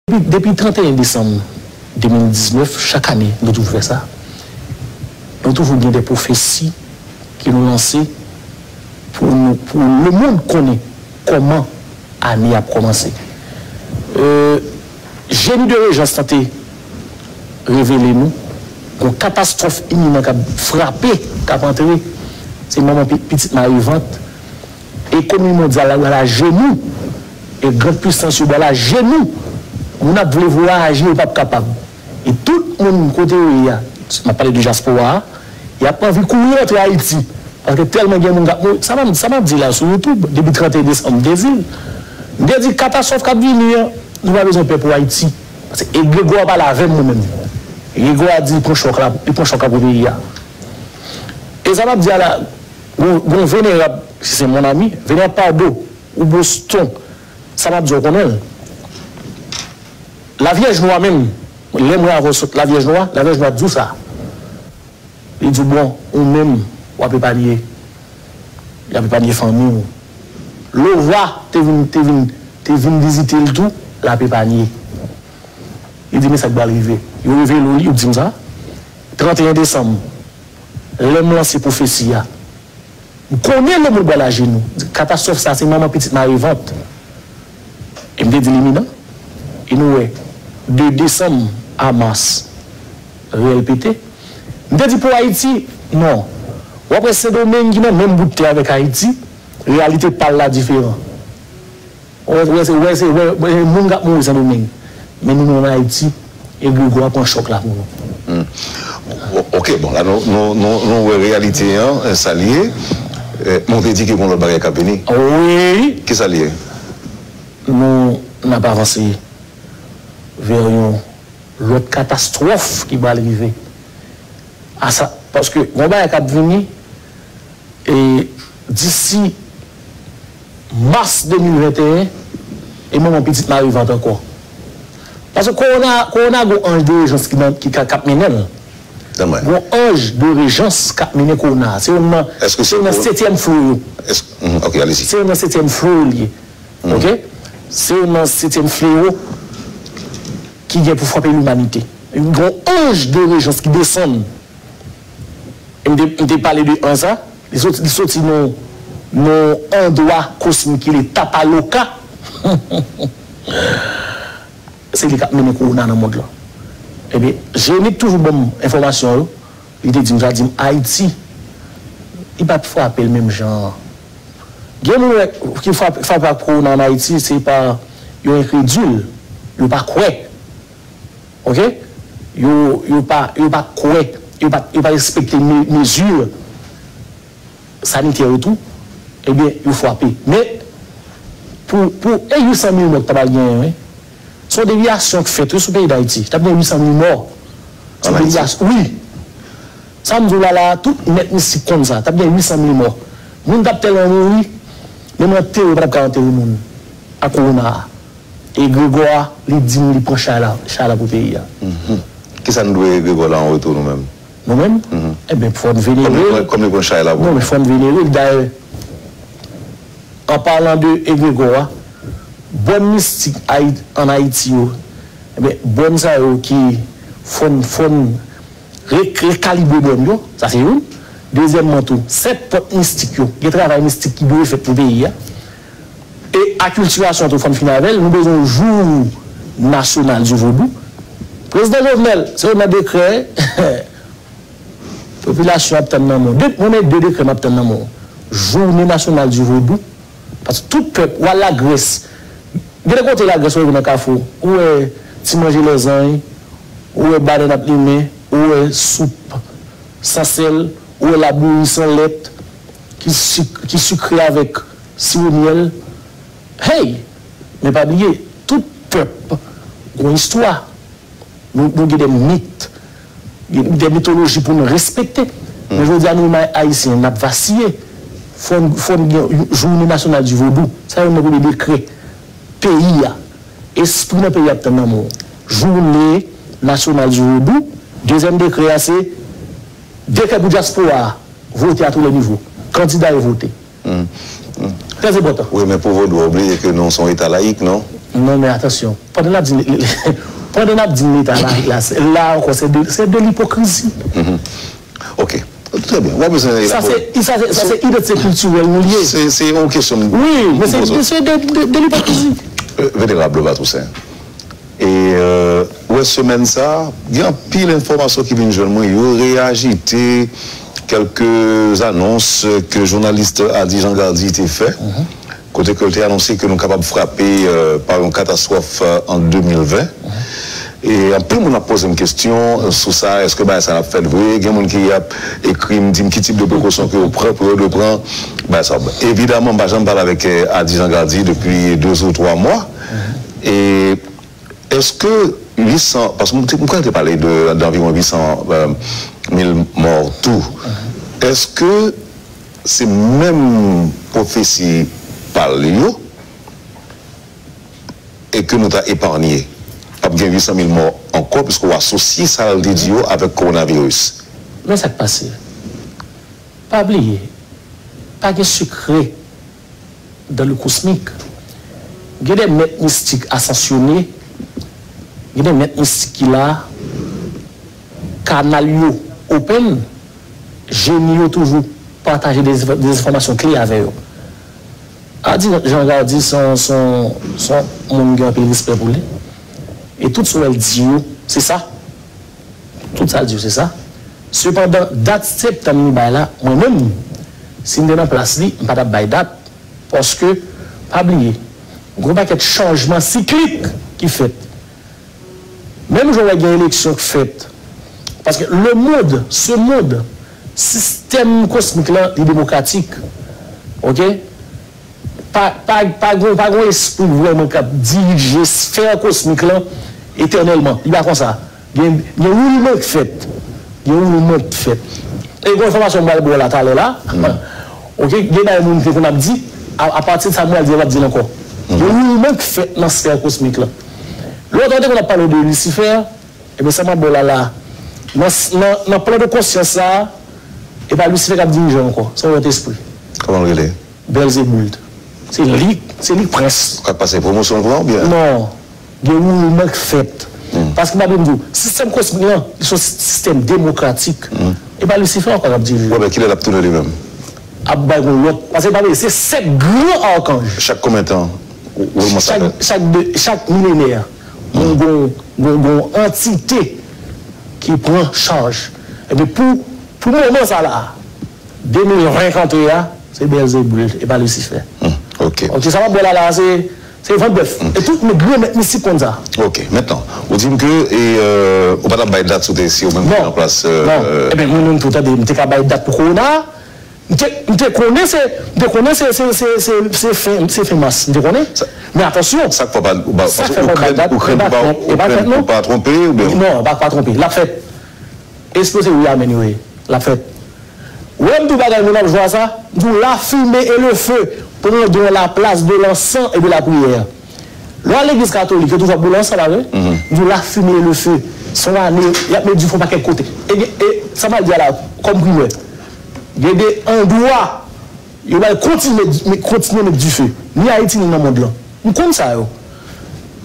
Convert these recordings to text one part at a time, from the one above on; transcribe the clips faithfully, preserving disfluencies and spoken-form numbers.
Depi, depi trannteyen desanm de mil diznèf, chak ane, nou toujou fè sa. Nou toujou gen de pwofesi ke nou lanse pou nou, pou lemonn konnen kòman ane ap kòmanse. Euh, jeni de rejans lan te revele nou yon katastwòf iminan k ap frape, k ap antre. Se manman pi-, pitit mare vant. Ekonomi mondyal la pral ajenou. E gran pisans yo pral ajenou. Moun ap vle vwayaje, yo p ap kapab. E tout moun kote yo ye a, m ap pale de dyaspora a, y ap anvi kouri rantre Ayiti. Paske tèlman gen moun k ap mouri. Sa m, sa m ap di la sou YouTube, depi trannteyen desanm, m te di l. M te di katastwòf k ap vini an, nou pa bezwen pè pou Ayiti. Paske egregwa a pale avè m mwen menm. Egregwa a di li pran chòk la, li pran chòk la pou peyi a. E sa m ap di a la, gon, gon venerab, si se mon ami, venerab Pardo, ou Boston, sa m ap di w konnen l. Lavyèj nwa menm, lè mwen avè w sot Lavyèj nwa, Lavyèj nwa di w sa. Li di w, bon, ou menm, w ap epanye, y ap epanye fanmi w. Lovwa te vin, te vin, te vin vizite l tou, l ap epanye. Li di, men sa k pral rive. Yo revele w li, yo di m sa. Trannteyen desanm, lè m lanse pwofesi a, m konnen lemonn pral ajenou. Katastwòf sa, se manman pitit mare vant. E m te di l iminan. E nou wè, de desanm a mas, rèl pete. M te di pou Ayiti, non. W ap wè Sendomeng ki nan menm bout tè avèk Ayiti, reyalite pa l la diferan. Wè, wè, se, wè, se, wè, wè, moun k ap mouri Sendomeng. Men nou menm Ayiti, egregwa a pran chòk la pou nou. Hmm. O-, ok, bon, la, nou, nou, nou, nou wè reyalite an, eh, sa l ye. Eh, men w te di ke gon lòt bagay k ap vini. Wi. Ki sa l ye? Nou, n ap avanse vè yon lòt katastwòf ki pral rive. A sa, paske gon bagay k ap vini, e disi mas de mil venteyen, e manman pitit mare vant ankò. Paske kowona, kowona gon anj de rejans ki nan, ki ka, k ap mennen l. Gon anj de rejans k ap mennen kowona. Se youn nan, se youn nan setyèm flewo. Mhm, ok, allez-y. Se youn nan setyèm flewo li ye. Mhm. Ok? Se youn nan setyèm flewo ki gen pou frape limanite. Gon anj de rejans ki desann. E m te, m te pale de anj sa, li soti, li soti nan, nan andwa kosmik ki rele Tapaloka. Se li k ap mennen kowona nan mond lan. Ebyen, Jenik toujou ban m enfòmasyon yo. Li te di m sa, di m Ayiti, li p ap frape l menm jan an. Gen moun wè ki frape, frape ak kowona ann Ayiti, se pa yo enkredil, yo pa kwè. Ok? Yo, yo pa, yo pa kwè, yo pa, yo pa respekte me-, mezi sanitè yo tou, ebyen, yo frape. Men, pou, pou, e uit san mil mò k ta pral genyen, wi. Se yon devyasyon k fèt, wi, sou peyi Dayiti. T ap gen uit san mil mò. Se yon devyasyon, wi. Sa m di w la, la, tout mèt mistik konn sa. T ap gen uit san mil mò. Moun t ap tèlman mouri, menm antere yo pa t ap ka antere moun ak kowona a. Egregwa a, li di m li pran chay la, chay la pou peyi a. Mhm. Kisa n dwe egregwa la an retou, nou menm? Nou menm? Mhm. Ebyen, fò n venere l. Kòm li pran, kòm li pran chay la pou nou. Non, men fò n venere l. Dayè, an palan de egregwa a, bòn mistik Ayi-, ann Ayiti yo, ebyen, bòn sa yo ki fò n, fò n re-, rekalibre bòn yo, sa se youn. Dezyèmman tou, sèt pòt mistik yo, gen travay mistik ki dwe fèt pou peyi a. E akiltirasyon tou, fò n fini avè l, nou bezwen yon jou nasyonal di vodou. Prezidan Jovenel, se yon nan dekrè popilasyon ap tann nan men w. De, mwen, men de dekrè m ap tann nan men w. Journée nationale du vodou. Paske tout pèp, w al Lagrès. Gen de kote Lagrès, ou rive nan Kafou, ou wè ti manje lèzanj, ou wè banann ap limen, ou wè soup san sèl, ou wè labouyi san lèt, ki sik-, ki sikre avèk siwo myèl. Hey! Men pa bliye, tout pèp gon istwa. Nou, nou gen de mit, gen de mitoloji pou nou respekte. Men jodi a, nou menm Ayisyen, n ap vasiye. Fò n, fò n gen yon Journée nationale du vodou. Sa youn nan premye dekrè peyi a. Espri nan peyi a ap tann nan men w. Journée nationale du vodou. Dezyèm dekrè a, se dekrè pou dyaspora a. Vote à tous les niveaux. Kandida yo vote. Hmm. Hmm. Trè enpòtan. Wi, men pou vodou a, ou bliye ke nou se yon eta layik, non? Non, men atansyon. Pandan n ap di, pandan n ap di Leta la, la, se- la ankò, se de, se de lipokrizi. Ok. Trè byen. W ap bezwen Sa elabore. se, sa se, sa se idantite kiltirèl nou li ye. Se se yon kesyon m Wi, men se poze. Se de, de, de lipokrizi. Venerab Lova Toussaint. E euh, ou wè semèn sa, gen anpil enfòmasyon ki vin jwenn mwen, yo reyajite kèlke anons ke jounalis Ady Jean Gardy te fè. Kote ke l te anonse ke nou kapab frape euh, pa yon katastwòf euh, an de mil ven. E anpil moun ap poze m kesyon sou sa, èske bagay sa ap fèt vre? Gen moun ki ap ekri m, di m ki tip de prekosyon ke yo pran pou yo de pran bagay sa. Evidaman, m pa janm pale avèk euh, Ady Jean Gardy depi de ou twa mwa. E èske uit san, paske m te- m kwè te pale de d'anviwon uit san mil mò tou. Èske se menm pwofesi pa l yo e ke nou ta eparnye? P ap gen uit san mil mò ankò piske w asosye sa l te di yo avèk kowonaviris. Men sa k pase. Pa bliye, pa gen sekrè dans le cosmique. Gen de mèt mistik asansyone, gen de mèt mistik ki la, kanal yo open, jeni yo toujou pataje de dezenfòmasyon kle avè yo. Adi Jean Gardy se yon, se yon, se yon moun m gen anpil respè pou li. E tout sa w wè l di yo, se sa. Tout sa l di yo, se sa. Sepandan, dat septanm li bay la, mwen menm, si m te nan plas li, m pa t ap bay dat. Paske, pa bliye, gen yon pakèt chanjman siklik ki fèt. Menm jan w wè gen eleksyon k fèt. Paske le monde, ce monde, sistèm kosmik lan, li demokratik. Oke? Pa, pa, pa gen, pa gen espri vrèman k ap dirije sfè kosmik lan etènèlman. Li pa konsa. Gen, gen woulman k fèt. Gen woulman k fèt. E gen enfòmasyon m pral ba w la talè la. Oke, gen bagay moun te konn ap di, a, apati de sa m pral di, yo p ap di l ankò. Gen woulman k fèt nan sfè kosmik lan. Lòt ou te konn ap pale de Lisifè, ebyen sa m ap ba w la la. Nan, nan, nan plan de konsyans sa a, e pa Lisifè k ap dirije ankò. Se yon lòt espri. Kòman l rele? Bèlzebul. Se li, se li k prens. K ap pase pwomosyon pou ou byen? Non. Gen woulman k fèt. Paske m ap di w, sistèm kosmik lan, li se yon sistèm demokratik. E pa Lisifè ankò k ap dirije. Wè, men kilè l ap tounen li menm? Ap bay yon lòt. Paske pa bliye, se sèt gran akanj. Chak konbyen tan woulman sa Chak, fèt? Chak, de, chak milenè, gon, gon, gon, gon antite ki pran chaj. Epi pou, pou moman sa la, de mil ven k antre a, se Bèlzebul, e pa Lisifè. Ok. Ok, sa m ap ba w la la, se, se vant bèf. E tout men gran mèt mistik konn sa. Ok, mentnan, ou di m ke e, euh, ou pa t ap bay dat sou te si ou menm ki Non. An plas. Euh, Non. euh, Ebyen, mwen menm tou, tande, m te ka bay dat pou kowona. M te, m te konnen se, m te konnen se, se, se, se, se fen, se fen mas. M te konnen. Men atansyon. Sa k fè w pa, ou pa, Sa paske fè ou mwen krent, pa dat, ou krent e pa pou pa, fèt, ou e pa krent fèt, pou non. Pa twonpe ou byen? Non, pa, pa twonpe. L ap fèt. Espri se wi amèn yo ye. L ap fèt. Ou wè m di w bagay moun ap jwe a sa? M di w la fumée et le feu prendront la place de l'encens et de la prière. Lè w al legliz katolik, yo toujou ap boule ansanm, pa vre? M di w la fumée et le feu. Se yon ane, y ap met dife yon pakèt kote. E, e sa m al di a la, kòm primè. Gen de andwa, yo pral kontinye, kontinye met dife. Ni Ayiti, ni nan mond lan. M konn sa yo.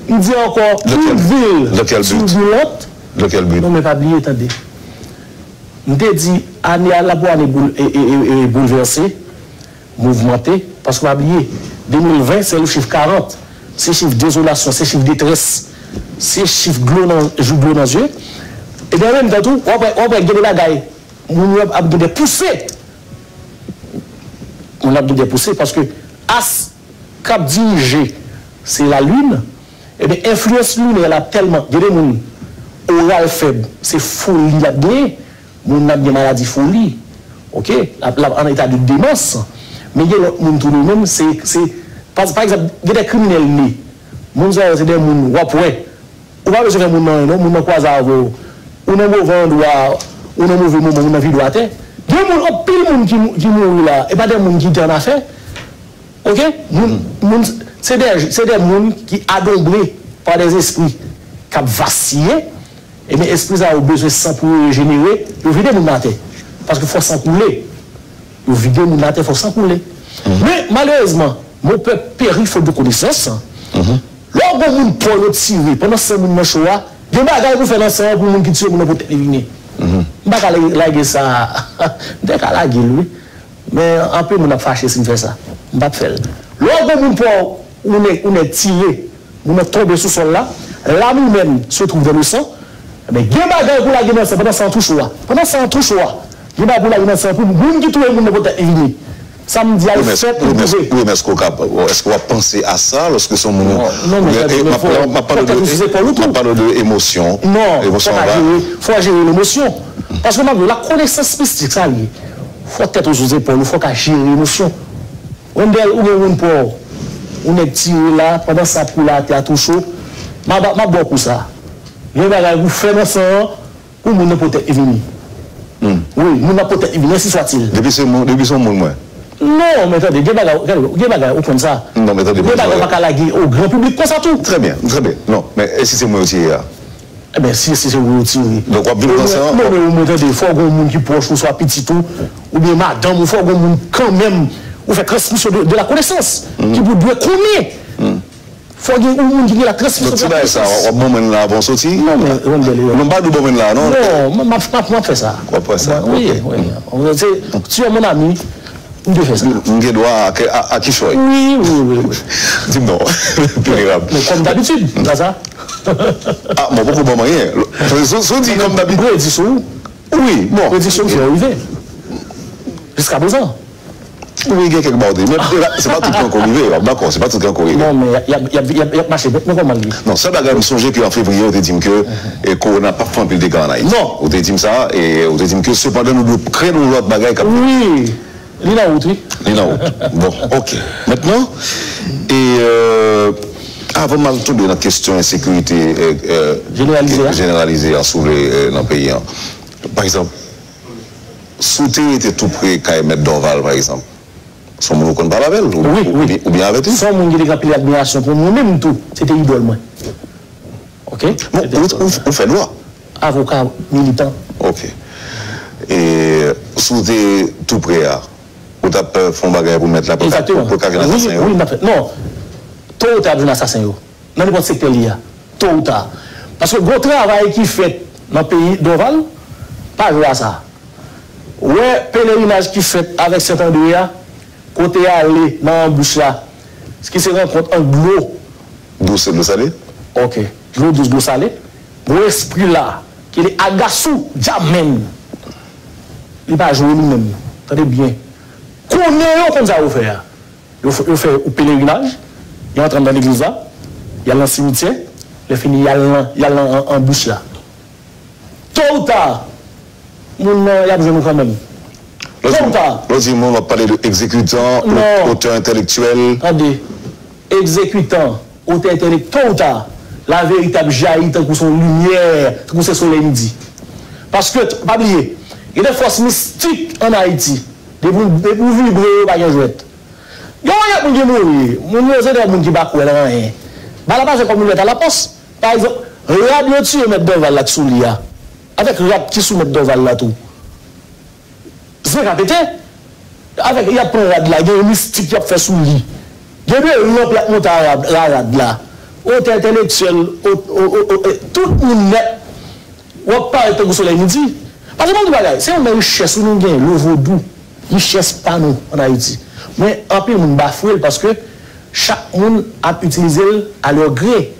M di ankò, Dans quel- une ville dans quel but? Turbulente. Dans quel but? Non, men pa bliye, tande. M te di, ane a la pou ane boul, e, e, e, e, boulvèse, mouvmante, paske pa bliye, de mil ven, se le chif karant. Se chif dezolasyon, se chif detrès, se chif dlo nan, jou dlo nan zye. Ebyen, an menm tan tou, w ap wè, w ap wè gen de bagay, moun yo ap gen de pouse. Moun ap gen de pouse, paske as k ap dirije, se lalin, ebyen, enfliyans linè la tèlman, gen de moun, oral fèb, se foli l ap genyen, moun nan ap gen maladi foli, oke, l ap, l ap an eta de demans. Men gen lòt moun tou li menm, se, se, pa, pa egzanp, gen de kriminèl ne. Moun sa yo se de moun w ap wè. Ou pa bezwen fè moun nan anyen non, moun nan kwaze avè w. Ou nan move andwa, ou nan move moman, moun nan vide w atè. Gen moun, anpil moun ki, ki mouri la, e pa de moun ki te an afè. Oke? Moun, moun, se de, se de moun ki adombre pa de espri k ap vasiye. Ebyen, espri sa yo bezwen san pou yo rejenere, yo vide moun atè. Paske fò san koule. Yo vide moun atè, fò san koule. Men, malerezman, mon peuple périt faute de connaissance. Lè w gen moun pa w yo tire, pandan san moun nan cho a, gen bagay pou fè nan san an pou moun ki tire moun nan pou tèt li vini. M pa ka lage sa. M te ka lage l, wi. Men anpil moun ap fache si m fè sa. M p ap fè l. Lè w gen moun pa w, ou nèg, ou nèg tire, moun nan tonbe sou sòl la, l'âme humaine se trouve dans le sang. Men gen bagay pou lage nan san, pandan san an tou cho a. Pandan san an tou cho a, gen bagay pou lage nan san pou moun ki touye moun nan pou tèt li vini. Sa m di a, e fèt, li pwouve. Wi, men èske w ka, èske w ap panse a sa lòske se yon moun ou... Non, non, men tande, men fò, fò tèt ou sou zepòl ou tou. M ap pale de emosyon. Non, fò ka jere, fò jere lemosyon. Paske m ap di w, lakonesans mistik sa li ye. Fò tèt ou sou zepòl ou, fò ka jere emosyon. Wendell, ou gen moun pa w, ou nèg tire la, pandan sa ap koule atè a tou cho. M a ba, m a ba w kou sa. Gen bagay pou fè nan san an pou moun nan pwotèt li vini. Wi, moun nan pwotèt li vini, ensi swatil. Depi se moun, depi se yon moun mwen. Non, men tande, gen bagay, gen bagay, ou konn sa. Non, men tande, gen bagay ou pa ka lage o gran piblik konsa tou. Trè byen, trè byen. Non, men e si se mwen yo tire a? Ebyen, si, si se ou yo tire. Donk, w ap viv nan san an? Non, men ou mwen tande, fò gen yon moun ki pwòch ou, swa pitit ou, oubyen madanm ou, fò gen yon moun kanmenm, ou fè transmisyon de, de la konesans, ki pou dwe konnen. Fò gen yon moun ki gen la transmisyon de la konesans. Donk, ti bagay sa, w ap ban mwen la avan w soti? Non, men, Wendell, non, m pa dwe ban mwen la, non? Non, m, m, m, m ap fè sa. W ap fè sa, wi, wi. Se, tu es mon ami, m dwe fè sa. M gen dwa a, a, a kichòy. Wi, wi, wi, wi. Di m non, Venerab. Men kòm dabitid, m ta sa. Ah, bon, poko ban m anyen. Sou, sou di kòm dabitid. Prediksyon. Wi, bon. Prediksyon m fè yo rive. Jiska prezan. Wi, gen kèk bagay. Men se pa tout ki ankò rive. W ap dakò, se pa tout ki ankò rive. Non, men y ap, y ap, y ap, y ap mache. Men kòman l ye? Non, sèl bagay m sonje ke an fevriye, ou te di m ke, e, kowona p ap fè anpil dega ann Ayiti. Non. Ou te di m sa, e ou te di m ke sepandan nou dwe krenn yon lòt bagay k ap... Wi. Li nan wout, wi. Li nan wout. Bon, ok. Mentnan, e, euh, avan m al tonbe nan kesyon ensekirite, euh, euh, jeneralize a, si w vle, euh, nan peyi a. Pa egzanp, si w te rete tou pre kay Mèt Dorval, pa egzanp, se yon moun ou konn pale avè l, ou, wi, ou, wi, oubyen, oubyen avèk li? Se yon moun ki te gen anpil admirasyon pou mwen, menm tou, se te idòl mwen. Ok? Bon, ou, ou, ou fè dwa. Avoka, militan. Ok. E si w te tou pre a, ou t ap, euh, fè yon bagay pou mèt la, pou l ka, pou l ka jwenn asasen yo? Wi, wi, m ap fè. Non. To ou ta ap jwenn asasen yo. Nan nenpòt sektè li a. To ou ta. Paske gwo travay ki fèt nan peyi Dorval, pa jwe a sa. Ou wè pelerinaj ki fèt avèk Sent Andre a, kote y ale nan anbich la, ki se rankont ant dlo. Dous e dlo sale? Ok. Dlo dous, dlo sale. Gwo espri la, ki rele Agasou Djamen. Li pa jwe li menm. Tande byen. Konnen yo konn sa yo fè a. Yo, f- yo fè yon pelerinaj, yo antre anndan legliz la, y al nan simityè, lè fini y al nan, y al nan an- anbich la. To ou ta, moun nan, y ap jwenn ou kanmenm. To ou ta. Lè w di moun, w ap pale de egzekitan, o- otè entelektyèl. Tande, egzekitan, otè entelek-, to ou ta, laverite ap jayi tankou se yon limyè, tankou se solèy midi. Paske, pa bliye, gen de fòs mistik ann Ayiti. Depi w, depi w vibre, yo pa gen jwèt. Gen yon pakèt moun ki mouri. Moun yo se de moun ki pa kwè nan anyen. Bagay la pase kòm yon lèt alapòs. Pa egzanp, rad yo tiye Mèt Dòval la k sou li a. Avèk rad ki sou Mèt Dòval la tou. Zen ka pete. Avèk, y ap pran rad la, gen yon mistik y ap fè sou li. Gen de lanp y ap monte a rad, a rad la. Otè entelektyèl, o- o- o- o- e, tout moun nèt. W ap parèt tankou solèy midi. Paske ban m di bagay, se youn nan richès wi nou gen, le vodou. Richès pa nou ann Ayiti. Men anpil moun bafwe l paske chak moun ap itilize l à leur gré.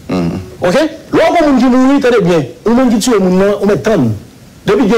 Ok? Lè w gen moun ki mouri, tande byen, ou menm ki tiye moun nan, ou mèt tann. Depi gen